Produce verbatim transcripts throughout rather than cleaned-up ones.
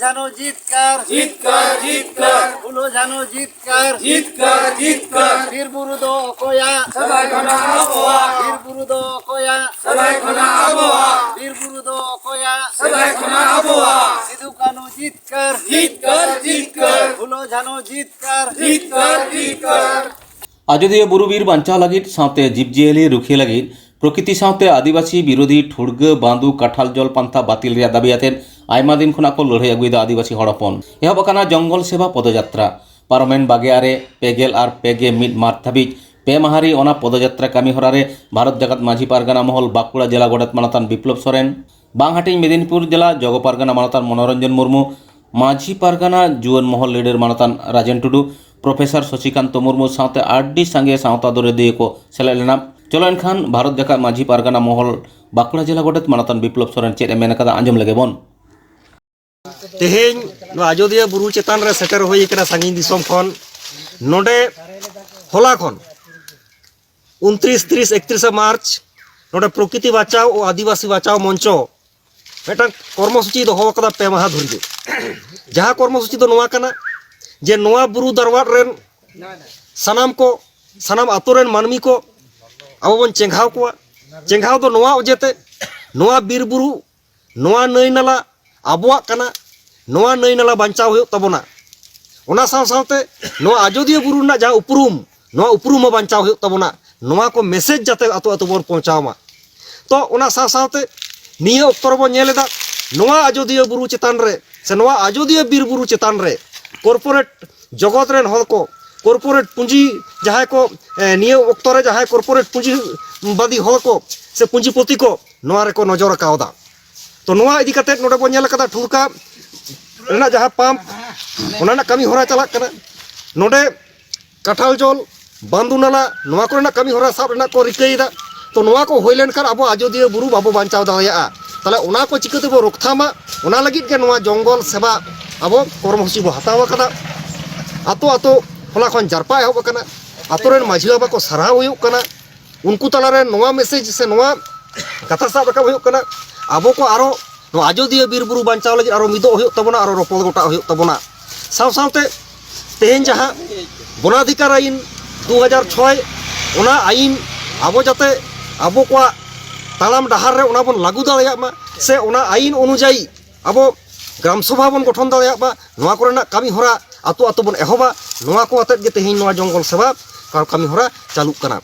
ᱡᱷᱟᱱᱚ ᱡᱤᱛᱠᱟᱹᱨ, ᱡᱤᱛᱠᱟᱹᱨ, ᱡᱤᱛᱠᱟᱹᱨ᱾ ᱯᱷᱩᱞᱳ ᱡᱷᱟᱱᱚ ᱡᱤᱛᱠᱟᱹᱨ, ᱡᱤᱛᱠᱟᱹᱨ, ᱡᱤᱛᱠᱟᱹᱨ᱾ ᱵᱤᱨ ᱵᱩᱨᱩ ᱫᱚ ᱚᱠᱚᱭᱟᱜ? ᱥᱮᱫᱟᱭ ᱠᱷᱚᱱᱟᱜ ᱟᱵᱚᱣᱟᱜ᱾ ᱵᱤᱨ ᱵᱩᱨᱩ ᱫᱚ ᱚᱠᱚᱭᱟᱜ? ᱥᱮᱫᱟᱭ ᱠᱷᱚᱱᱟᱜ ᱟᱵᱚᱣᱟᱜ᱾ ᱵᱤᱨ ᱵᱩᱨᱩ ᱫᱚ ᱚᱠᱚᱭᱟᱜ? ᱥᱮᱫᱟᱭ ᱠᱷᱚᱱᱟᱜ ᱟᱵᱚᱣᱟᱜ᱾ ᱥᱤᱫᱩ ᱠᱟᱹᱱᱦᱩ ᱡᱤᱛᱠᱟᱹᱨ, ᱡᱤᱛᱠᱟᱹᱨ, ᱡᱤᱛᱠᱟᱹᱨ᱾ ᱯᱷᱩᱞᱳ ᱡᱷᱟᱱᱚ ᱡᱤᱛᱠᱟᱹᱨ, ᱡᱤᱛᱠᱟᱹᱨ, ᱡᱤᱛᱠᱟᱹᱨ᱾ ᱟᱡᱚᱫᱤᱭᱟᱹ ᱵᱩᱨᱩ ᱵᱤᱨ ᱵᱟᱧᱪᱟᱣ ᱞᱟᱹᱜᱤᱫ ᱥᱟᱶᱛᱮ ᱡᱤᱵᱽᱡᱤᱭᱟᱹᱞᱤ ᱨᱩᱠᱷᱤᱭᱟᱹ ᱞᱟᱹᱜᱤᱫ ᱯᱨᱚᱠᱤᱛᱤ ᱥᱟᱶᱛᱮ ᱟᱹᱫᱤᱵᱟᱹᱥᱤ ᱵᱤᱨᱳᱫᱷᱤ ᱴᱷᱩᱲᱜᱟᱹ ᱵᱟᱸᱫᱩ ᱠᱟᱴᱷᱟᱞ ᱡᱚᱞ ᱯᱟᱱᱛᱷᱟ ᱵᱟᱹᱛᱤᱞ ᱨᱮᱭᱟᱜ ᱫᱟᱹᱵᱤ ᱟᱛᱮᱫ ᱟᱭᱢᱟ ᱫᱤᱱ ᱠᱷᱚᱱᱟᱜ ᱠᱚ ᱞᱟᱹᱲᱦᱟᱹᱭ ᱟᱹᱜᱩᱭᱮᱫᱟ ᱟᱹᱫᱤᱵᱟᱹᱥᱤ ᱦᱚᱲ ᱦᱚᱯᱚᱱ᱾ ᱮᱦᱚᱵ ᱟᱠᱟᱱᱟ ᱡᱚᱝᱜᱚᱞ ᱥᱮᱵᱟ ᱯᱚᱫᱚᱡᱟᱛᱨᱟ᱾ ᱯᱟᱨᱚᱢᱮᱱ ᱵᱟᱜᱮ ᱟᱨᱮ, ᱯᱮ ᱜᱮᱞ ᱟᱨ ᱯᱮ ᱜᱮ ᱢᱤᱫ ᱢᱟᱨᱪ ᱫᱷᱟᱹᱵᱤᱡ ᱯᱮ ᱢᱟᱦᱟ ᱨᱮ ᱚᱱᱟ ᱯᱚᱫᱚᱡᱟᱛᱨᱟ ᱠᱟᱹᱢᱤ ᱦᱚᱨᱟ ᱨᱮ ᱵᱷᱟᱨᱚᱛ ᱡᱟᱠᱟᱛ ᱢᱟᱹᱡᱷᱤ ᱯᱟᱨᱜᱟᱱᱟ ᱢᱚᱦᱚᱞ ᱵᱟᱸᱠᱩᱲᱟ ᱡᱮᱞᱟ ᱜᱚᱰᱮᱛ ᱢᱟᱱᱚᱛᱟᱱ ᱵᱤᱯᱞᱚᱵ ᱥᱚᱨᱮᱱ, ᱵᱟᱝ ᱦᱟᱹᱴᱤᱧ ᱢᱮᱫᱤᱱᱯᱩᱨ ᱡᱮᱞᱟ ᱡᱚᱜᱚ ᱯᱟᱨᱜᱟᱱᱟ ᱢᱟᱱᱚᱛᱟᱱ ᱢᱚᱱᱳᱨᱚᱧᱡᱚᱱ ᱢᱩᱨᱢᱩ, ᱢᱟᱹᱡᱷᱤ ᱯᱟᱨᱜᱟᱱᱟ ᱡᱩᱣᱟᱹᱱ ᱢᱚᱦᱚᱞ ᱞᱤᱰᱟᱨ ᱢᱟᱱᱚᱛᱟᱱ ᱨᱟᱡᱮᱱ ᱴᱩᱰᱩ, ᱯᱨᱚᱯᱷᱮᱥᱚᱨ ᱥᱚᱥᱤᱠᱟᱱᱛᱚ ᱢᱩᱨᱢᱩ ᱥᱟᱶᱛᱮ ᱟᱹᱰᱤ ᱥᱟᱸᱜᱮ ᱥᱟᱶᱛᱟ ᱫᱚᱨᱮᱫᱤᱭᱟᱹ ᱠᱚ ᱥᱮᱞᱮᱫ ᱞᱮᱱᱟ᱾ ᱪᱚᱞᱚ ᱮᱱᱠᱷᱟᱱ ᱵᱷᱟᱨᱚᱛ ᱡᱟᱠᱟᱛ ᱢᱟᱹᱡᱷᱤ ᱯᱟᱨᱜᱟᱱᱟ ᱢᱚᱦᱚᱞ ᱵᱟᱸᱠᱩᱲᱟ ᱡᱮᱞᱟ ᱜᱚᱰᱮᱛ ᱢᱟᱱᱚᱛᱟᱱ ᱵᱤᱯᱞᱚᱵ ᱥᱚᱨᱮᱱ ᱪᱮᱫ ᱮ ᱢᱮᱱ ᱟᱠᱟᱫᱟ, ᱟᱸᱡᱚᱢ ᱞᱮᱜᱮ ᱵᱚᱱ᱾ ᱛᱮᱦᱮᱧ ᱱᱚᱣᱟ ᱟᱡᱚᱫᱤᱭᱟᱹ ᱵᱩᱨᱩ ᱪᱮᱛᱟᱱ ᱨᱮ ᱥᱮᱴᱮᱨ ᱦᱩᱭ ᱟᱠᱟᱱᱟ ᱥᱟᱺᱜᱤᱧ ᱫᱤᱥᱚᱢ ᱠᱷᱚᱱ᱾ ᱱᱚᱰᱮ ᱦᱚᱞᱟ ᱠᱷᱚᱱ ᱩᱱᱛᱨᱤᱥ, ᱛᱤᱨᱤᱥ, ᱮᱠᱛᱨᱤᱥ ᱢᱟᱨᱪ ᱱᱚᱰᱮ ᱯᱨᱚᱠᱤᱛᱤ ᱵᱟᱧᱪᱟᱣ ᱳ ᱟᱹᱫᱤᱵᱟᱹᱥᱤ ᱵᱟᱧᱪᱟᱣ ᱢᱚᱧᱪᱚ ᱢᱤᱫᱴᱟᱝ ᱠᱚᱨᱢᱚᱥᱩᱪᱤ ᱫᱚᱦᱚ ᱟᱠᱟᱫᱟ ᱯᱮ ᱢᱟᱦᱟ ᱫᱷᱩᱨᱤ ᱜᱮ᱾ ᱡᱟᱦᱟᱸ ᱠᱚᱨᱢᱚᱥᱩᱪᱤ ᱫᱚ ᱱᱚᱣᱟ ᱠᱟᱱᱟ ᱡᱮ ᱱᱚᱣᱟ ᱵᱩᱨᱩ ᱫᱟᱨᱣᱟᱲ ᱨᱮᱱ ᱥᱟᱱᱟᱢ ᱠᱚ, ᱥᱟᱱᱟᱢ ᱟᱛᱳ ᱨᱮᱱ ᱢᱟᱹᱱᱢᱤ ᱠᱚ ᱟᱵᱚ ᱵᱚᱱ ᱪᱮᱸᱜᱷᱟᱣ ᱠᱚᱣᱟ᱾ ᱪᱮᱸᱜᱷᱟᱣ ᱫᱚ ᱱᱚᱣᱟ ᱚᱡᱮᱛᱮ, ᱱᱚᱣᱟ ᱵᱤᱨ ᱵᱩᱨᱩ, ᱱᱚᱣᱟ ᱱᱟᱹᱭ ᱱᱟᱞᱟ ᱟᱵᱚᱣᱟᱜ ᱠᱟᱱᱟ, ᱱᱚᱣᱟ ᱱᱟᱹᱭ ᱱᱟᱞᱟ ᱵᱟᱧᱪᱟᱣ ᱦᱩᱭᱩᱜ ᱛᱟᱵᱚᱱᱟ᱾ ᱚᱱᱟ ᱥᱟᱶ ᱥᱟᱶᱛᱮ ᱱᱚᱣᱟ ᱟᱡᱚᱫᱤᱭᱟᱹ ᱵᱩᱨᱩ ᱨᱮᱱᱟᱜ ᱡᱟᱦᱟᱸ ᱩᱯᱨᱩᱢ, ᱱᱚᱣᱟ ᱩᱯᱨᱩᱢ ᱦᱚᱸ ᱵᱟᱧᱪᱟᱣ ᱦᱩᱭᱩᱜ ᱛᱟᱵᱚᱱᱟ᱾ ᱱᱚᱣᱟ ᱠᱚ ᱢᱮᱥᱮᱡᱽ ᱡᱟᱛᱮ ᱟᱛᱳ ᱟᱛᱳ ᱵᱚᱱ ᱯᱳᱸᱣᱪᱷᱟᱣ ᱢᱟ᱾ ᱛᱚ ᱚᱱᱟ ᱥᱟᱶ ᱥᱟᱶᱛᱮ ᱱᱤᱭᱟᱹ ᱚᱠᱛᱚ ᱨᱮᱵᱚᱱ ᱧᱮᱞ ᱮᱫᱟ, ᱱᱚᱣᱟ ᱟᱡᱚᱫᱤᱭᱟᱹ ᱵᱩᱨᱩ ᱪᱮᱛᱟᱱ ᱨᱮ ᱥᱮ ᱱᱚᱣᱟ ᱟᱡᱚᱫᱤᱭᱟᱹ ᱵᱤᱨ ᱵᱩᱨᱩ ᱪᱮᱛᱟᱱ ᱨᱮ ᱠᱚᱨᱯᱳᱨᱮᱴ ᱡᱚᱜᱚᱛ ᱨᱮᱱ ᱦᱚᱲ ᱠᱚ, ᱠᱚᱨᱯᱳᱨᱮᱴ ᱯᱩᱸᱡᱤ ᱡᱟᱦᱟᱸᱭ ᱠᱚ, ᱮ, ᱱᱤᱭᱟᱹ ᱚᱠᱛᱚ ᱨᱮ ᱡᱟᱦᱟᱸᱭ ᱠᱚᱨᱯᱳᱨᱮᱴ ᱯᱩᱸᱡᱤᱵᱟᱫᱤ ᱦᱚᱲ ᱠᱚ ᱥᱮ ᱯᱩᱸᱡᱤᱯᱚᱛᱤ ᱠᱚ ᱱᱚᱣᱟ ᱨᱮᱠᱚ ᱱᱚᱡᱚᱨ ᱠᱟᱣᱫᱟ᱾ ᱛᱚ ᱱᱚᱣᱟ ᱤᱫᱤ ᱠᱟᱛᱮᱫ ᱱᱚᱰᱮ ᱵᱚᱱ ᱧᱮᱞ ᱟᱠᱟᱫᱟ ᱴᱷᱩᱲᱠᱟ ᱨᱮᱱᱟᱜ ᱡᱟᱦᱟᱸ ᱯᱟᱢᱯ, ᱚᱱᱟ ᱨᱮᱱᱟᱜ ᱠᱟᱹᱢᱤ ᱦᱚᱨᱟ ᱪᱟᱞᱟᱜ ᱠᱟᱱᱟ᱾ ᱱᱚᱰᱮ ᱠᱟᱴᱷᱟᱞ ᱡᱚᱞ, ᱵᱟᱱᱫᱩ ᱱᱟᱞᱟ, ᱱᱚᱣᱟ ᱠᱚᱨᱮᱱᱟᱜ ᱠᱟᱹᱢᱤ ᱦᱚᱨᱟ ᱥᱟᱵ ᱨᱮᱱᱟᱜ ᱠᱚ ᱨᱤᱠᱟᱹᱭᱮᱫᱟ᱾ ᱛᱚ ᱱᱚᱣᱟ ᱠᱚ ᱦᱩᱭ ᱞᱮᱱᱠᱷᱟᱱ ᱟᱵᱚ ᱟᱡᱚᱫᱤᱭᱟᱹ ᱵᱩᱨᱩ ᱵᱟᱵᱚ ᱵᱟᱧᱪᱟᱣ ᱫᱟᱲᱮᱭᱟᱜᱼᱟ᱾ ᱛᱟᱦᱚᱞᱮ ᱚᱱᱟ ᱠᱚ ᱪᱤᱠᱟᱹ ᱛᱮᱵᱚ ᱨᱚᱠᱛᱷᱟᱢᱟ, ᱚᱱᱟ ᱞᱟᱹᱜᱤᱫ ᱜᱮ ᱱᱚᱣᱟ ᱡᱚᱝᱜᱚᱞ ᱥᱮᱵᱟ ᱟᱵᱚ ᱠᱚᱨᱢᱚᱥᱩᱪᱤ ᱵᱚ ᱦᱟᱛᱟᱣ ᱟᱠᱟᱫᱟ᱾ ᱟᱛᱳ ᱟᱛᱳ ᱦᱚᱞᱟ ᱠᱷᱚᱱ ᱡᱟᱨᱯᱟ ᱮᱦᱚᱵ ᱟᱠᱟᱱᱟ᱾ ᱟᱛᱳ ᱨᱮᱱ ᱢᱟᱹᱡᱷᱤ ᱵᱟᱵᱟ ᱠᱚ ᱥᱟᱨᱦᱟᱣ ᱦᱩᱭᱩᱜ ᱠᱟᱱᱟ᱾ ᱩᱱᱠᱩ ᱛᱟᱞᱟᱨᱮ ᱱᱚᱣᱟ ᱢᱮᱥᱮᱡᱽ ᱥᱮ ᱱᱚᱣᱟ ᱠᱟᱛᱷᱟ ᱥᱟᱵ ᱨᱟᱠᱟᱵ ᱦᱩᱭᱩᱜ ᱠᱟᱱᱟ, ᱟᱵᱚ ᱠᱚ ᱟᱨᱚ ᱱᱚᱣᱟ ᱟᱡᱚᱫᱤᱭᱟᱹ ᱵᱤᱨ ᱵᱩᱨᱩ ᱵᱟᱧᱪᱟᱣ ᱞᱟᱹᱜᱤᱫ ᱟᱨᱚ ᱢᱤᱫᱚᱜ ᱦᱩᱭᱩᱜ ᱛᱟᱵᱚᱱᱟ, ᱟᱨᱚ ᱨᱚᱯᱚᱲ ᱜᱚᱴᱟᱜ ᱦᱩᱭᱩᱜ ᱛᱟᱵᱚᱱᱟ᱾ ᱥᱟᱶ ᱥᱟᱶᱛᱮ ᱛᱮᱦᱮᱧ ᱡᱟᱦᱟᱸ ᱵᱚᱱᱟᱫᱷᱤᱠᱟᱨ ᱟᱭᱤᱱ ᱫᱩ ᱦᱟᱡᱟᱨ ᱪᱷᱚᱭ, ᱚᱱᱟ ᱟᱭᱤᱱ ᱟᱵᱚ ᱡᱟᱛᱮ ᱟᱵᱚ ᱠᱚᱣᱟᱜ ᱛᱟᱲᱟᱢ ᱰᱟᱦᱟᱨ ᱨᱮ ᱚᱱᱟ ᱵᱚᱱ ᱞᱟᱹᱜᱩ ᱫᱟᱲᱮᱭᱟᱜ ᱢᱟ, ᱥᱮ ᱚᱱᱟ ᱟᱭᱤᱱ ᱚᱱᱩᱡᱟᱭᱤ ᱟᱵᱚ ᱜᱨᱟᱢ ᱥᱚᱵᱷᱟ ᱵᱚᱱ ᱜᱚᱴᱷᱚᱱ ᱫᱟᱲᱮᱭᱟᱜ ᱢᱟ, ᱱᱚᱣᱟ ᱠᱚᱨᱮᱱᱟᱜ ᱠᱟᱹᱢᱤ ᱦᱚᱨᱟ ᱟᱛᱳ ᱟᱛᱳ ᱵᱚᱱ ᱮᱦᱚᱵᱟ᱾ ᱱᱚᱣᱟ ᱠᱚ ᱟᱛᱮᱫ ᱜᱮ ᱛᱮᱦᱮᱧ ᱱᱚᱣᱟ ᱡᱚᱝᱜᱚᱞ ᱥᱮᱵᱟ ᱠᱟ-, ᱠᱟᱹᱢᱤ ᱦᱚᱨᱟ ᱪᱟᱹᱞᱩᱜ ᱠᱟᱱᱟ᱾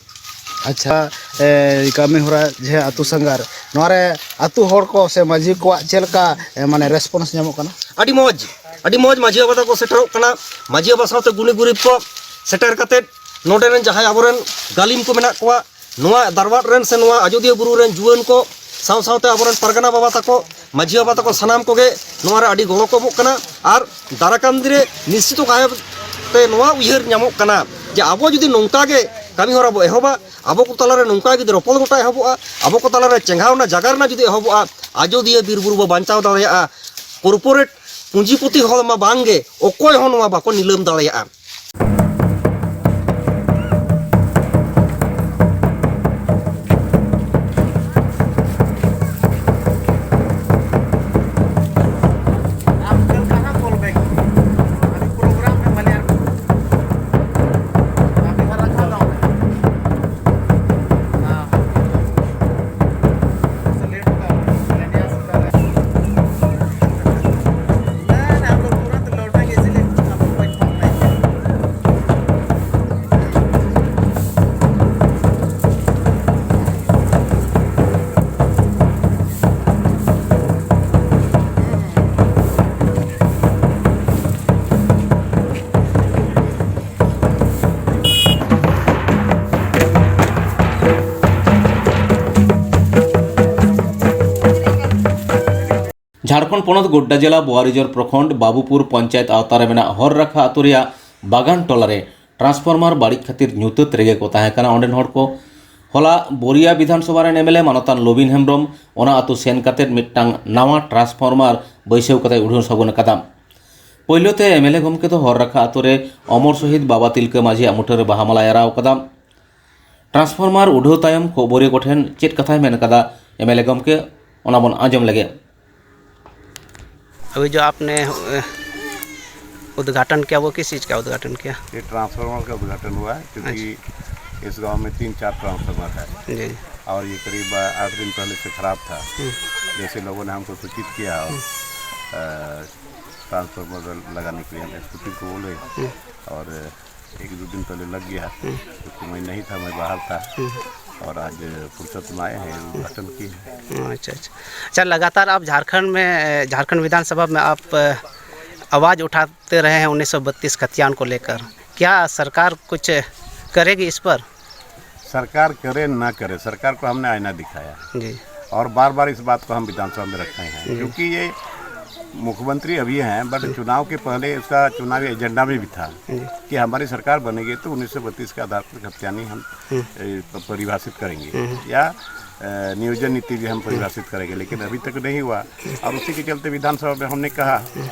ᱟᱪᱪᱷᱟ, ᱮ, ᱠᱟᱹᱢᱤ ᱦᱚᱨᱟ ᱡᱟᱦᱟᱸ ᱟᱹᱛᱩ ᱥᱟᱸᱜᱷᱟᱨ, ᱱᱚᱣᱟ ᱨᱮ ᱟᱹᱛᱩ ᱦᱚᱲ ᱠᱚ ᱥᱮ ᱢᱟᱹᱡᱷᱤ ᱠᱚᱣᱟᱜ ᱪᱮᱫ ᱞᱮᱠᱟ, ᱮ, ᱢᱟᱱᱮ response ᱧᱟᱢᱚᱜ ᱠᱟᱱᱟ? ᱟᱹᱰᱤ ᱢᱚᱡᱽ, ᱟᱹᱰᱤ ᱢᱚᱡᱽ ᱢᱟᱹᱡᱷᱤ ᱵᱟᱵᱟ ᱛᱟᱠᱚ ᱥᱮᱴᱮᱨᱚᱜ ᱠᱟᱱᱟ᱾ ᱢᱟᱹᱡᱷᱤ ᱵᱟᱵᱟ ᱥᱟᱶᱛᱮ ᱜᱩᱱᱤ ᱜᱩᱨᱤᱵ ᱠᱚ ᱥᱮᱴᱮᱨ ᱠᱟᱛᱮᱫ ᱱᱚᱰᱮ ᱨᱮᱱ ᱡᱟᱦᱟᱸᱭ ᱟᱵᱚᱨᱮᱱ ᱜᱟᱹᱞᱤᱢ ᱠᱚ ᱢᱮᱱᱟᱜ ᱠᱚᱣᱟ, ᱱᱚᱣᱟ ᱫᱟᱨᱣᱟᱴ ᱨᱮᱱ ᱥᱮ ᱱᱚᱣᱟ ᱟᱡᱚᱫᱤᱭᱟᱹ ᱵᱩᱨᱩ ᱨᱮᱱ ᱡᱩᱣᱟᱹᱱ ᱠᱚ, ᱥᱟᱶ ᱥᱟᱶᱛᱮ ᱟᱵᱚᱨᱮᱱ ᱯᱟᱨᱜᱟᱱᱟ ᱵᱟᱵᱟ ᱛᱟᱠᱚ, ᱢᱟᱹᱡᱷᱤ ᱵᱟᱵᱟ ᱛᱟᱠᱚ, ᱥᱟᱱᱟᱢ ᱠᱚᱜᱮ ᱱᱚᱣᱟ ᱨᱮ ᱟᱹᱰᱤ ᱜᱚᱲᱚ ᱠᱚ ᱮᱢᱚᱜ ᱠᱟᱱᱟ᱾ ᱟᱨ ᱫᱟᱨᱟᱠᱟᱱᱫᱤ ᱨᱮ ᱱᱤᱥᱪᱤᱛᱚ ᱠᱟᱭᱛᱮ ᱱᱚᱣᱟ ᱩᱭᱦᱟᱹᱨ ᱧᱟᱢᱚᱜ ᱠᱟᱱᱟ ᱡᱮ ᱟᱵᱚ ᱡᱩᱫᱤ ᱱᱚᱝᱠᱟ ᱜᱮ ᱠᱟᱹᱢᱤ ᱦᱚᱨᱟ ᱵᱚ ᱮᱦᱚᱵᱟ, ᱟᱵᱚ ᱠᱚ ᱛᱟᱞᱟᱨᱮ ᱱᱚᱝᱠᱟ ᱡᱩᱫᱤ ᱨᱚᱯᱚᱲ ᱜᱚᱴᱟ ᱮᱦᱚᱵᱚᱜᱼᱟ, ᱟᱵᱚ ᱠᱚ ᱛᱟᱞᱟᱨᱮ ᱪᱮᱸᱜᱷᱟᱣᱱᱟ ᱡᱟᱜᱟᱨᱱᱟ ᱡᱩᱫᱤ ᱮᱦᱚᱵᱚᱜᱼᱟ, ᱟᱡᱚᱫᱤᱭᱟᱹ ᱵᱤᱨ ᱵᱩᱨᱩ ᱵᱚ ᱵᱟᱧᱪᱟᱣ ᱫᱟᱲᱮᱭᱟᱜᱼᱟ᱾ ᱠᱚᱨᱯᱳᱨᱮᱴ ᱯᱩᱸᱡᱤᱯᱩᱛᱤ ᱦᱚᱲ ᱢᱟ ᱵᱟᱝᱜᱮ, ᱚᱠᱚᱭ ᱦᱚᱸ ᱱᱚᱣᱟ ᱵᱟᱠᱚ ᱱᱤᱞᱟᱹᱢ ᱫᱟᱲᱮᱭᱟᱜᱼᱟ᱾ ᱡᱷᱟᱲᱠᱷᱚᱸᱰ ᱯᱚᱱᱚᱛ ᱜᱳᱰᱰᱟ ᱡᱮᱞᱟ ᱵᱳᱣᱟᱨᱤᱡᱳᱨ ᱯᱨᱚᱠᱷᱚᱸᱰ ᱵᱟᱵᱩᱯᱩᱨ ᱯᱚᱧᱪᱟᱭᱮᱛ ᱟᱣᱛᱟ ᱨᱮ ᱢᱮᱱᱟᱜ ᱦᱚᱨ ᱨᱟᱠᱷᱟ ᱟᱹᱛᱩ ᱨᱮᱭᱟᱜ ᱵᱟᱜᱟᱱ ᱴᱚᱞᱟ ᱨᱮ transformer ᱵᱟᱹᱲᱤᱡ ᱠᱷᱟᱹᱛᱤᱨ ᱧᱩᱛᱟᱹᱛ ᱨᱮᱜᱮ ᱠᱚ ᱛᱟᱦᱮᱸ ᱠᱟᱱᱟ ᱚᱸᱰᱮᱱ ᱦᱚᱲ ᱠᱚ᱾ ᱦᱚᱞᱟ ᱵᱳᱨᱤᱭᱟ ᱵᱤᱫᱷᱟᱱ ᱥᱚᱵᱷᱟ ᱨᱮᱱ M L A ᱢᱟᱱᱚᱛᱟᱱ ᱞᱚᱵᱤᱱ ᱦᱮᱢᱵᱨᱚᱢ ᱚᱱᱟ ᱟᱹᱛᱩ ᱥᱮᱱ ᱠᱟᱛᱮ ᱢᱤᱫᱴᱟᱝ ᱱᱟᱣᱟ transformer ᱵᱟᱹᱭᱥᱟᱹᱣ ᱠᱟᱛᱮ ᱩᱰᱷᱟᱹᱣ ᱥᱟᱹᱜᱩᱱ ᱟᱠᱟᱫᱟ᱾ ᱯᱳᱭᱞᱳ ᱛᱮ M L A ᱜᱚᱢᱠᱮ ᱫᱚ ᱦᱚᱨ ᱨᱟᱠᱷᱟ ᱟᱹᱛᱩ ᱨᱮ ᱚᱢᱚᱨ ᱥᱚᱦᱤᱫ ᱵᱟᱵᱟ ᱛᱤᱞᱠᱟᱹ ᱢᱟᱹᱡᱷᱤᱭᱟᱜ ᱢᱩᱴᱷᱟᱹᱱ ᱨᱮ ᱵᱟᱦᱟ ᱢᱟᱞᱟᱭ ᱟᱨᱟᱣ ᱟᱠᱟᱫᱟ᱾ transformer ᱩᱰᱷᱟᱹᱣ ᱛᱟᱭᱚᱢ ᱠᱷᱚᱵᱚᱨᱤᱭᱟᱹ ᱠᱚᱴᱷᱮᱱ ᱪᱮᱫ ᱠᱟᱛᱷᱟᱭ ᱢᱮᱱ ᱟᱠᱟᱫᱟ, M L A ᱜᱚᱢᱠᱮ, ᱚᱱᱟ ᱵᱚᱱ ᱟᱸᱡᱚᱢ ᱞᱮᱜᱮ᱾ अभी जो आपने अ, उद्घाटन किया, वो किस चीज़ का उद्घाटन किया? ये ट्रांसफार्मर का उद्घाटन हुआ है, क्योंकि अच्छा। इस गांव में तीन चार ट्रांसफार्मर है जी। और ये करीब आठ दिन पहले से खराब था। हम्म। जैसे लोगों ने हमको सूचित किया और हम्म। अ, ट्रांसफार्मर लगाने के लिए हम एसपीटी को बोले हम्म। और एक दो दिन पहले लग गया, हम्म। क्योंकि मैं नहीं था, मैं बाहर था। हम्म। और आज फुर्सत में आए हैं, उद्घाटन किए हैं। अच्छा, अच्छा। अच्छा, लगातार आप झारखंड में, झारखंड विधानसभा में आप आवाज़ उठाते रहे हैं उन्नीस सौ बत्तीस खतियान को लेकर, क्या सरकार कुछ करेगी इस पर? सरकार करे ना करे, सरकार को हमने आईना दिखाया है। जी। और बार बार इस बात को हम विधानसभा में रखे हैं, जी। क्योंकि ये मुख्यमंत्री अभी हैं, बट जी। चुनाव के पहले इसका चुनावी एजेंडा में भी था जी। कि हमारी सरकार बनेगी तो उन्नीस सौ बत्तीस के आधार पर खतियानी हम हम्म। ए, प-, परिभाषित करेंगे हम्म। या ए, नियोजन नीति भी हम परिभाषित करेंगे, लेकिन अभी तक नहीं हुआ। और उसी के चलते विधानसभा में हमने कहा,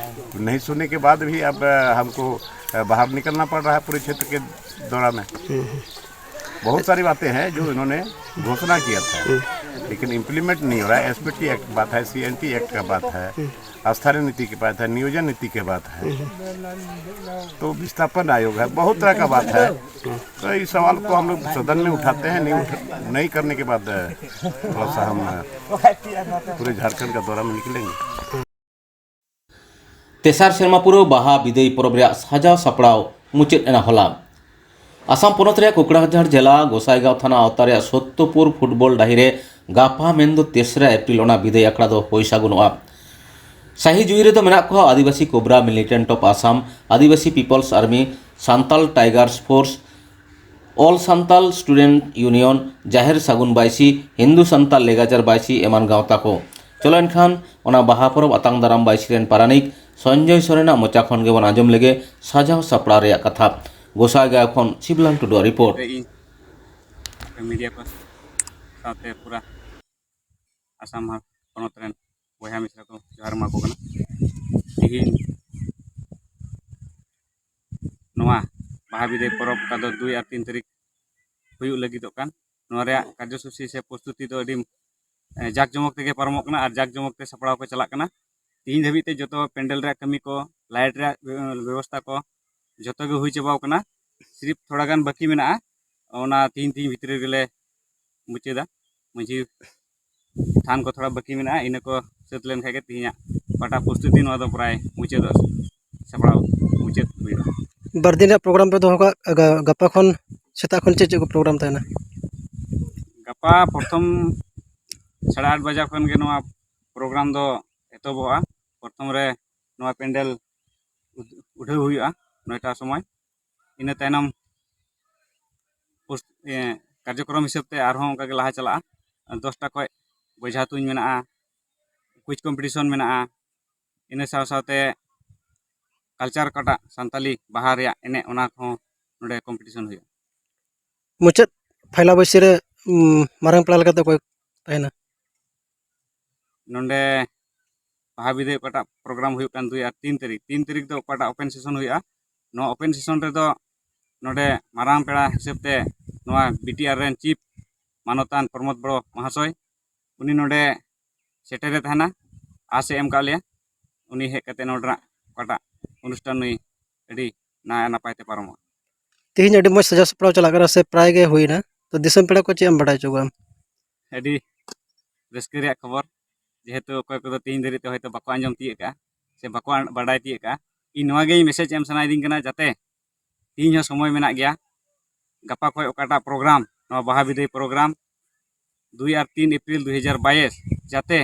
नहीं सुनने के बाद भी अब ए, हमको ए, बाहर निकलना पड़ रहा है पूरे क्षेत्र के दौरा में। हम्म। बहुत सारी बातें हैं जो इन्होंने घोषणा किया था, लेकिन इम्प्लीमेंट नहीं हो रहा है। एसपीटी एक्ट की बात है, सीएनटी एक्ट का बात है, स्थानीय नीति की बात है, नियोजन नीति की बात है, तो विस्थापन आयोग है, बहुत तरह का बात है। तो इस सवाल को हम लोग सदन में उठाते हैं, नहीं उठ, नहीं करने के बाद थोड़ा सा हम पूरे झारखंड का दौरा में निकलेंगे। ᱛᱮᱥᱟᱨ ᱥᱮᱨᱢᱟ ᱯᱩᱨᱟᱹᱣ ᱵᱟᱦᱟ ᱵᱤᱫᱟᱹᱭ ᱯᱚᱨᱚᱵᱽ ᱨᱮᱭᱟᱜ ᱥᱟᱡᱟᱣ ᱥᱟᱯᱲᱟᱣ ᱢᱩᱪᱟᱹᱫ ᱮᱱᱟ ᱦᱚᱞᱟ᱾ ᱟᱥᱟᱢ ᱯᱚᱱᱚᱛ ᱨᱮᱭᱟᱜ ᱠᱳᱠᱲᱟᱡᱷᱟᱲ ᱡᱮᱞᱟ ᱜᱚᱥᱟᱭᱜᱟᱸᱣ ᱛᱷᱟᱱᱟ ᱟᱣᱛᱟ ᱨᱮᱭᱟᱜ ᱥᱚᱛᱛᱚᱯᱩᱨ ᱯᱷᱩᱴᱵᱚᱞ ᱰᱟᱹᱦᱤ ᱨᱮ ᱜᱟᱯᱟ ᱢᱮᱱᱫᱚ ᱛᱮᱥᱨᱟ ᱮᱯᱨᱤᱞ ᱚᱱᱟ ᱵᱤᱫᱟᱹᱭ ᱟᱠᱷᱲᱟ ᱫᱚ ᱦᱩᱭ ᱥᱟᱹᱜᱩᱱᱚᱜᱼᱟ᱾ ᱥᱟᱹᱦᱤ ᱡᱩᱦᱤ ᱨᱮᱫᱚ ᱢᱮᱱᱟᱜ ᱠᱚᱣᱟ Adivasi cobra militant of Assam, Adivasi peoples army, Santal tigers force, all Santal student union, Jaher Sagun ᱵᱟᱭᱥᱤ, Hindu Santal ᱞᱮᱜᱟᱪᱟᱨ ᱵᱟᱭᱥᱤ ᱮᱢᱟᱱ ᱜᱟᱶᱛᱟ ᱠᱚ᱾ ᱪᱚᱞᱚ ᱮᱱᱠᱷᱟᱱ ᱚᱱᱟ ᱵᱟᱦᱟ ᱯᱚᱨᱚᱵᱽ ᱟᱛᱟᱝ ᱫᱟᱨᱟᱢ ᱵᱟᱭᱥᱤ ᱨᱮᱱ ᱯᱟᱨᱟᱱᱤᱠ ᱥᱚᱧᱡᱚᱭ ᱥᱚᱨᱮᱱᱟᱜ ᱢᱚᱪᱟ ᱠᱷᱚᱱ ᱜᱮᱵᱚᱱ ᱟᱸᱡᱚᱢ ᱞᱮᱜᱮ ᱥᱟᱡᱟᱣ ᱥᱟᱯᱲᱟᱣ ᱨᱮᱭᱟᱜ ᱠᱟᱛᱷᱟ᱾ ᱜᱚᱥᱟᱭᱜᱟᱸᱣ ᱠᱷᱚᱱ ᱥᱤᱵᱞᱟᱞ ᱴᱩᱰᱩᱣᱟᱜ ᱨᱤᱯᱳᱨᱴ᱾ ᱤᱧ ᱢᱤᱰᱤᱭᱟ ᱠᱚ ᱥᱟᱶᱛᱮ ᱯᱩᱨᱟ ᱟᱥᱟᱢ ᱯᱚᱱᱚᱛ ᱨᱮᱱ ᱵᱚᱭᱦᱟ ᱢᱤᱥᱨᱟ ᱠᱚ ᱡᱚᱦᱟᱨ ᱮᱢᱟ ᱠᱚ ᱠᱟᱱᱟ᱾ ᱛᱮᱦᱮᱧ ᱱᱚᱣᱟ ᱵᱟᱦᱟ ᱵᱤᱫᱟᱹᱭ ᱯᱚᱨᱚᱵᱽ, ᱚᱠᱟ ᱫᱚ ᱫᱩᱭ ᱟᱨ ᱛᱤᱱ ᱛᱟᱹᱨᱤᱠᱷ ᱦᱩᱭᱩᱜ ᱞᱟᱹᱜᱤᱫᱚᱜ ᱠᱟᱱ, ᱱᱚᱣᱟ ᱨᱮᱭᱟᱜ ᱠᱟᱨᱡᱚᱥᱩᱪᱤ ᱥᱮ ᱯᱨᱚᱥᱛᱩᱛᱤ ᱫᱚ ᱟᱹᱰᱤ, ᱮ, ᱡᱟᱠ ᱡᱚᱢᱚᱠ ᱛᱮᱜᱮ ᱯᱟᱨᱚᱢᱚᱜ ᱠᱟᱱᱟ ᱟᱨ ᱡᱟᱠ ᱡᱚᱢᱚᱠ ᱛᱮ ᱥᱟᱯᱲᱟᱣ ᱠᱚ ᱪᱟᱞᱟᱜ ᱠᱟᱱᱟ᱾ ᱛᱤᱦᱤᱧ ᱫᱷᱟᱹᱵᱤᱡ ᱛᱮ ᱡᱚᱛᱚ ᱯᱮᱱᱰᱮᱞ ᱨᱮᱭᱟᱜ ᱠᱟᱹᱢᱤ ᱠᱚ, ᱞᱟᱭᱤᱴ ᱨᱮᱭᱟᱜ ᱵᱮ-, ᱵᱮᱵᱚᱥᱛᱷᱟ ᱠᱚ ᱡᱚᱛᱚ ᱜᱮ ᱦᱩᱭ ᱪᱟᱵᱟᱣ ᱠᱟᱱᱟ᱾ ᱥᱤᱨᱤᱯ ᱛᱷᱚᱲᱟ ᱜᱟᱱ ᱵᱟᱹᱠᱤ ᱢᱮᱱᱟᱜᱼᱟ, ᱚᱱᱟ ᱛᱤᱦᱤᱧ, ᱛᱤᱦᱤᱧ ᱵᱷᱤᱛᱨᱤ ᱨᱮᱜᱮᱞᱮ ᱢᱩᱪᱟᱹᱫᱟ᱾ ᱢᱟᱹᱡᱷᱤ ᱛᱷᱟᱱ ᱠᱚ ᱛᱷᱚᱲᱟ ᱵᱟᱹᱠᱤ ᱢᱮᱱᱟᱜᱼᱟ, ᱤᱱᱟᱹ ᱠᱚ ᱥᱟᱹᱛ ᱞᱮᱱᱠᱷᱟᱱ ᱜᱮ ᱛᱤᱦᱤᱧᱟᱜ ᱚᱠᱟᱴᱟᱜ ᱯᱨᱚᱥᱛᱩᱛᱤ, ᱱᱚᱣᱟ ᱫᱚ ᱯᱨᱟᱭ ᱢᱩᱪᱟᱹᱫᱚᱜᱼᱟ, ᱥᱟᱯᱲᱟᱣ ᱢᱩᱪᱟᱹᱫ ᱦᱩᱭᱩᱜᱼᱟ᱾ ᱵᱟᱨ ᱫᱤᱱ ᱨᱮᱭᱟᱜ ᱯᱨᱳᱜᱨᱟᱢ ᱯᱮ ᱫᱚᱦᱚ ᱠᱟᱜ, ᱜᱟ-, ᱜᱟᱯᱟ ᱠᱷᱚᱱ ᱥᱮᱛᱟᱜ ᱠᱷᱚᱱ ᱪᱮᱫ ᱪᱮᱫ ᱠᱚ ᱯᱨᱳᱜᱨᱟᱢ ᱛᱟᱦᱮᱱᱟ? ᱜᱟᱯᱟ ᱯᱨᱚᱛᱷᱚᱢ ᱥᱟᱲᱮ ᱟᱴ ᱵᱟᱡᱟ ᱠᱷᱚᱱ ᱜᱮ ᱱᱚᱣᱟ ᱯᱨᱳᱜᱨᱟᱢ ᱫᱚ ᱮᱛᱚᱦᱚᱵᱚᱜᱼᱟ᱾ ᱯᱨᱚᱛᱷᱚᱢ ᱨᱮ ᱱᱚᱣᱟ ᱯᱮᱱᱰᱮᱞ ᱩᱰ-, ᱩᱰᱷᱟᱹᱣ ᱦᱩᱭᱩᱜᱼᱟ ᱱᱚᱭᱴᱟ ᱥᱚᱢᱚᱭ᱾ ᱤᱱᱟᱹ ᱛᱟᱭᱱᱚᱢ ᱯᱳᱥ-, ᱮ, ᱠᱟᱨᱡᱚᱠᱨᱚᱢ ᱦᱤᱥᱟᱹᱵ ᱛᱮ ᱟᱨᱦᱚᱸ ᱚᱱᱠᱟ ᱜᱮ ᱞᱟᱦᱟ ᱪᱟᱞᱟᱜᱼᱟ᱾ ᱫᱚᱥᱴᱟ ᱠᱷᱚᱱ ᱵᱚᱡᱷᱟ ᱛᱩᱧ ᱢᱮᱱᱟᱜᱼᱟ, ᱠᱩᱭᱤᱡᱽ ᱠᱚᱢᱯᱤᱴᱤᱥᱚᱱ ᱢᱮᱱᱟᱜᱼᱟ, ᱤᱱᱟᱹ ᱥᱟᱶ ᱥᱟᱶᱛᱮ ᱠᱟᱞᱪᱟᱨ ᱚᱠᱟᱴᱟᱜ ᱥᱟᱱᱛᱟᱞᱤ ᱵᱟᱦᱟ ᱨᱮᱭᱟᱜ ᱮᱱᱮᱡ, ᱚᱱᱟ ᱠᱚᱦᱚᱸ ᱱᱚᱰᱮ ᱠᱚᱢᱯᱤᱴᱤᱥᱚᱱ ᱦᱩᱭᱩᱜᱼᱟ᱾ ᱢᱩᱪᱟᱹᱫ ᱯᱷᱟᱭᱞᱟ ᱵᱟᱹᱭᱥᱤ ᱨᱮ, ᱩᱢ, ᱢᱟᱨᱟᱝ ᱯᱮᱲᱟ ᱞᱮᱠᱟᱛᱮ ᱚᱠᱚᱭ ᱛᱟᱦᱮᱱᱟ? ᱱᱚᱰᱮ ᱵᱟᱦᱟ ᱵᱤᱫᱟᱹᱭ ᱚᱠᱟᱴᱟᱜ ᱯᱨᱳᱜᱨᱟᱢ ᱦᱩᱭᱩᱜ ᱠᱟᱱ ᱫᱩᱭ ᱟᱨ ᱛᱤᱱ ᱛᱟᱹᱨᱤᱠᱷ, ᱛᱤᱱ ᱛᱟᱹᱨᱤᱠᱷ ᱫᱚ ᱚᱠᱟᱴᱟᱜ ᱳᱯᱮᱱ ᱥᱮᱥᱚᱱ ᱦᱩᱭᱩᱜᱼᱟ, ᱱᱚᱣᱟ ᱳᱯᱮᱱ ᱥᱮᱥᱚᱱ ᱨᱮᱫᱚ ᱱᱚᱰᱮ ᱢᱟᱨᱟᱝ ᱯᱮᱲᱟ ᱦᱤᱥᱟᱹᱵ ᱛᱮ ᱱᱚᱣᱟ ᱵᱤ ᱴᱤ ᱟᱨ ᱨᱮᱱ ᱪᱤᱯ ᱢᱟᱱᱚᱛᱟᱱ ᱯᱨᱚᱢᱳᱫᱽ ᱵᱚᱲᱚ ᱢᱚᱦᱟᱥᱚᱭ, ᱩᱱᱤ ᱱᱚᱰᱮ ᱥᱮᱴᱮᱨᱮ ᱛᱟᱦᱮᱱᱟ, ᱟᱥᱮ ᱮᱢ ᱠᱟᱜ ᱞᱮᱭᱟ᱾ ᱩᱱᱤ ᱦᱮᱡ ᱠᱟᱛᱮ ᱱᱚᱰᱮᱱᱟᱜ ᱚᱠᱟᱴᱟᱜ ᱚᱱᱩᱥᱴᱷᱟᱱ ᱱᱩᱭ ᱟᱹᱰᱤ ᱱᱟᱭ ᱱᱟᱯᱟᱭ ᱛᱮ ᱯᱟᱨᱚᱢᱚᱜᱼᱟ᱾ ᱛᱮᱦᱮᱧ ᱟᱹᱰᱤ ᱢᱚᱡᱽ ᱥᱟᱡᱟᱣ ᱥᱟᱯᱲᱟᱣ ᱪᱟᱞᱟᱜ ᱠᱟᱱᱟ ᱥᱮ ᱯᱨᱟᱭ ᱜᱮ ᱦᱩᱭᱱᱟ, ᱛᱚ ᱫᱤᱥᱚᱢ ᱯᱮᱲᱟ ᱠᱚ ᱪᱮᱫ ᱮᱢ ᱵᱟᱰᱟᱭ ᱦᱚᱪᱚ ᱠᱚᱣᱟ? ᱟᱹᱰᱤ ᱨᱟᱹᱥᱠᱟᱹ ᱨᱮᱭᱟᱜ ᱠᱷᱚᱵᱚᱨ, ᱡᱮᱦᱮᱛᱩ ᱚᱠᱚᱭ ᱠᱚᱫᱚ ᱛᱮᱦᱮᱧ ᱫᱷᱟᱹᱨᱤᱡ ᱛᱮ ᱦᱚᱭᱛᱳ ᱵᱟᱠᱚ ᱟᱸᱡᱚᱢ ᱛᱤᱭᱳᱜ ᱠᱟᱜᱼᱟ ᱥᱮ ᱵᱟᱠᱚ ᱟᱸ-, ᱵᱟᱰᱟᱭ ᱛᱤᱭᱳᱜ ᱠᱟᱜᱼᱟ, ᱤᱧ ᱱᱚᱣᱟ ᱜᱮ ᱢᱮᱥᱮᱡᱽ ᱮᱢ ᱥᱟᱱᱟᱭᱮᱫᱤᱧ ᱠᱟᱱᱟ, ᱡᱟᱛᱮ ᱛᱮᱦᱮᱧ ᱦᱚᱸ ᱥᱚᱢᱚᱭ ᱢᱮᱱᱟᱜ ᱜᱮᱭᱟ᱾ ᱜᱟᱯᱟ ᱠᱷᱚᱱ ᱚᱠᱟᱴᱟᱜ ᱯᱨᱳᱜᱨᱟᱢ, ᱱᱚᱣᱟ ᱵᱟᱦᱟ ᱵᱤᱫᱟᱹᱭ ᱯᱨᱳᱜᱨᱟᱢ, ᱫᱩᱭ ᱟᱨ ᱛᱤᱱ ᱮᱯᱨᱤᱞ ᱫᱩ ᱦᱟᱡᱟᱨ ᱵᱟᱭᱤᱥ, ᱡᱟᱛᱮ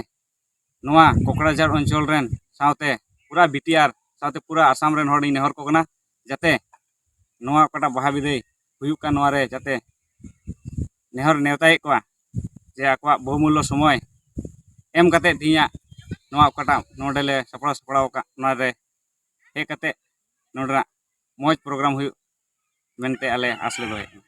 ᱱᱚᱣᱟ ᱠᱚᱠᱲᱟᱡᱷᱟᱲ ᱚᱧᱪᱚᱞ ᱨᱮᱱ ᱥᱟᱶᱛᱮ ᱯᱩᱨᱟ ᱵᱤ ᱴᱤ ᱟᱨ ᱥᱟᱶᱛᱮ ᱯᱩᱨᱟ ᱟᱥᱟᱢ ᱨᱮᱱ ᱦᱚᱲ ᱤᱧ ᱱᱮᱦᱚᱨ ᱠᱚ ᱠᱟᱱᱟ, ᱡᱟᱛᱮ ᱱᱚᱣᱟ ᱚᱠᱟᱴᱟᱜ ᱵᱟᱦᱟ ᱵᱤᱫᱟᱹᱭ ᱦᱩᱭᱩᱜ ᱠᱟᱱ, ᱱᱚᱣᱟ ᱨᱮ ᱡᱟᱛᱮ ᱱᱮᱦᱚᱨ ᱱᱮᱣᱛᱟᱭᱮᱫ ᱠᱚᱣᱟ ᱡᱮ ᱟᱠᱚᱣᱟᱜ ᱵᱚᱦᱩᱢᱩᱞᱞᱚ ᱥᱚᱢᱚᱭ ᱮᱢ ᱠᱟᱛᱮ ᱛᱮᱦᱮᱧᱟᱜ ᱱᱚᱣᱟ ᱚᱠᱟᱴᱟᱜ ᱱᱚᱰᱮ ᱞᱮ ᱥᱟᱯᱲᱟᱣ ᱥᱟᱯᱲᱟᱣ ᱟᱠᱟᱫ, ᱱᱚᱣᱟ ᱨᱮ ᱦᱮᱡ ᱠᱟᱛᱮ ᱱᱚᱰᱮᱱᱟᱜ ᱢᱚᱡᱽ ᱯᱨᱳᱜᱨᱟᱢ ᱦᱩᱭᱩᱜ ᱢᱮᱱᱛᱮ ᱟᱞᱮ ᱟᱸᱥ ᱞᱮ ᱫᱚᱦᱚᱭᱮᱫ ᱠᱟᱱᱟ᱾